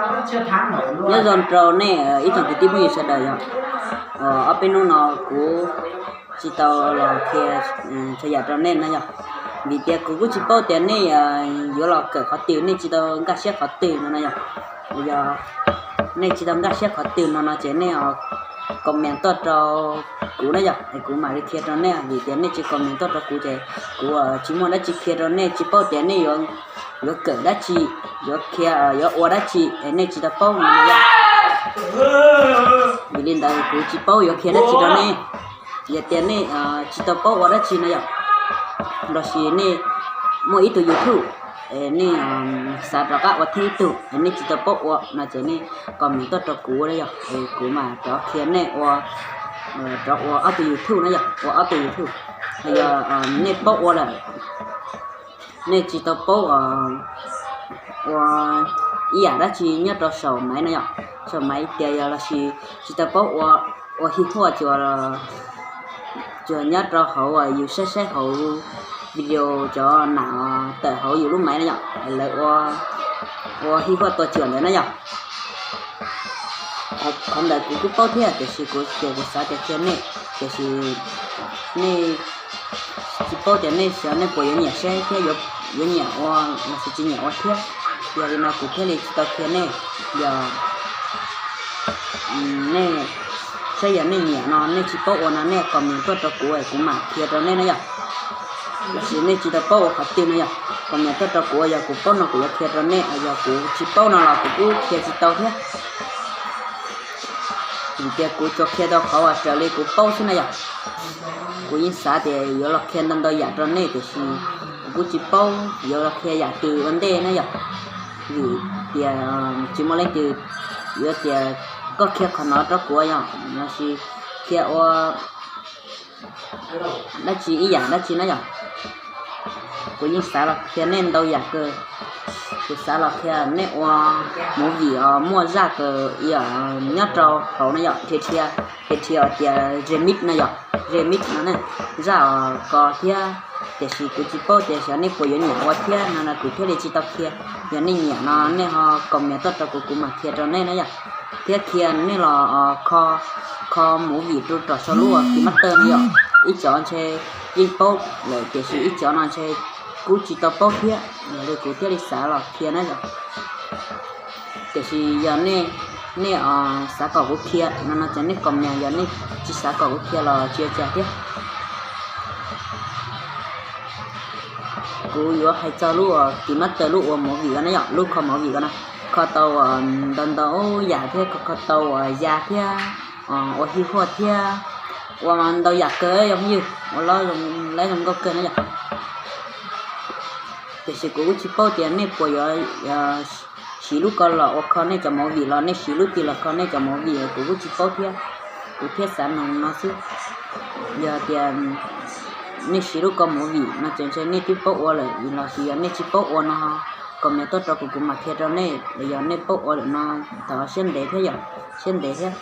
Nyob zoo rau nej ib tsoom kwv tij phooj ywg sawv daws yog, ob peb hnub no kuv tsis tau los qhia txhua yam rau nej no yog vim tias kuv kuj tsis paub tias nej yuav los kawm qhov twg, nej tsis tau nkag siab qhov twg no no yog. Yog nej tsis tau nkag siab qhov twg no no ces nej comment tuaj rau kuv na yog, es kuv mam li qhia rau nej. Vim tias nej tsis comment tuaj rau kuv ces kuv tsis muaj dab tsi qhia rau nej, tsis paub tias nej yuav kawm dab tsi, yuav qhia, yuav ua dab tsi es nej tsis tau paub no yog. Vim li ntawd kuv tsis paub yuav qhia dab tsi rau nej. Yog tias nej tsis tau paub ua dab tsi no yog, los sis nej muaj ib tug YouTube es nej xav rov qab ua thiab ib tug es nej tsis tau paub ua no ces nej comment tuaj rau kuv na yog, es kuv mam rov qhia nej ua, rov ua ob tug YouTube na yog, ua ob tug YouTube. Yog nej paub ua lawm, nej tsis tau paub ua ib yam dab tsi nyob rau saum maiv no yog, saum maiv tias yog los sis tsis tau paub ua, ua hij huaj, tsuas nyob rau hauv yus saib saib hauv video cov nam tawm hauv yus lub maiv no yog, lawv ua hij huaj tua cuam ntawd na yog. Qhov ntawd kuv kuj paub thiab tiam sis kuv ces kuv xav tias qhia nej, tiam sis nej tsis paub tias nej xyov nej puas yuav nyiam saib thiab yuav nyiam ua los sis tsis nyiam ua thiab. Yog li no kuv thiaj li tsis tau qhia nej. Yog nej saib yog nej nyiam no, nej tsis paub ua no nej comment tuaj rau kuv es kuv mam qhia rau nej na yog. Los sis nej tsis tau paub ua qhov twg no yog comment tuaj rau kuv, yog kuv paub no kuv yuav qhia rau nej, yog kuv tsis paub no los kuv kuj qhia tsis tau thiab. Vim tias kuv tsuas qhia tau qhov uas raws li kuv paub xwb na yom. Kuv yeej xav tias yuav los qhia ntau ntau yam rau nej tiam sis kuv kuj tsis paub yuav los qhia yam twg ua ntej na yom. Vim tias tsis muaj leej twg yuav tias koj qhia qhov no rau kuv yom, lossis qhia ua dab tsi ib yam dab tsi na yom. Kuv yeej xav los qhia nej ntau yam kawg. Kuv xav los qhia nej ua movie os muaj zaj kawg nyob rau hauv na yom, dhia dhia os tias remix no yom, remix no ne, zaj os ko thiab. Tiam sis kuv tsis paub tias xyov nej puas yuav nyiam ua thiab no no kuv thiaj li tsis tau qhia. Yog nej nyiam no nej ho comment tuaj rau kuv, kuv mam qhia rau nej na yom. Thiab qhia nej los kho, kho movie rau tom saum lub KineMaster no yom. Ib cov ntshe yeej paub lawm tiam sis ib cov no ntshe kuj tsis tau paub thiab, yog li kuv thiaj li xav los qhia na yom. Tiam sis yog nej, nej xav kom kuv qhia no no ces nej comment, yog nej tsis xav kom kuv qhia los tsis ua cas thiab. Kuv yuav hais txog lub KineMaster lub ua movie ko na yom, lub kho movie ko na, kho tau ntau ntau yam thiab, kho tau ua ya thiab, ua hij huaj thiab, ua ntau yam kawg yog ywg, ua lab zoo nkauj kawg na yom. Tiam sis kuv kuj tsis paub tias nej puas yuav siv lub ko los ua kho nej cov movie los nej siv lub twg los kho nej cov movie, kuv kuj tsis paub thiab. Kuv thiaj xav noog no xwb. Yog tias nej siv lub ko movie no ces ntshe nej twb paub ua lawm, los sis yog nej tsis paub ua no comment tuaj rau kuv, kuv mam qhia rau nej. Yog nej paub ua lawm no thov siab ntev thiab yom, siab ntev thiab.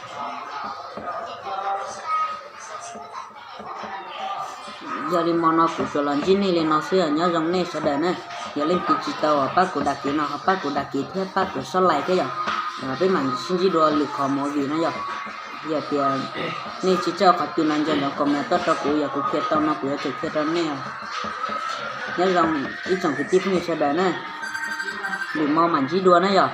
Yog li mo no kuv tsuas los ntsib nej li no xwb, nyob zoo nej sawv daws na. Yog leej twg tsis tau pab kuv đăng ký no ho pab kuv đăng ký thiab pab kuv subscribe thiab yom. Peb mam sib ntsib dua lwm qhov movie na yom. Yog tias nej tsis txawj qhov twg no nco ntsoov comment tuaj rau kuv, yog kuv qhia tau no kuv yuav tsum qhia rau nej. Nyob zoo ib tsoom kwv tij phooj ywg sawv daws na, lwm mo mam ntsib dua na yom.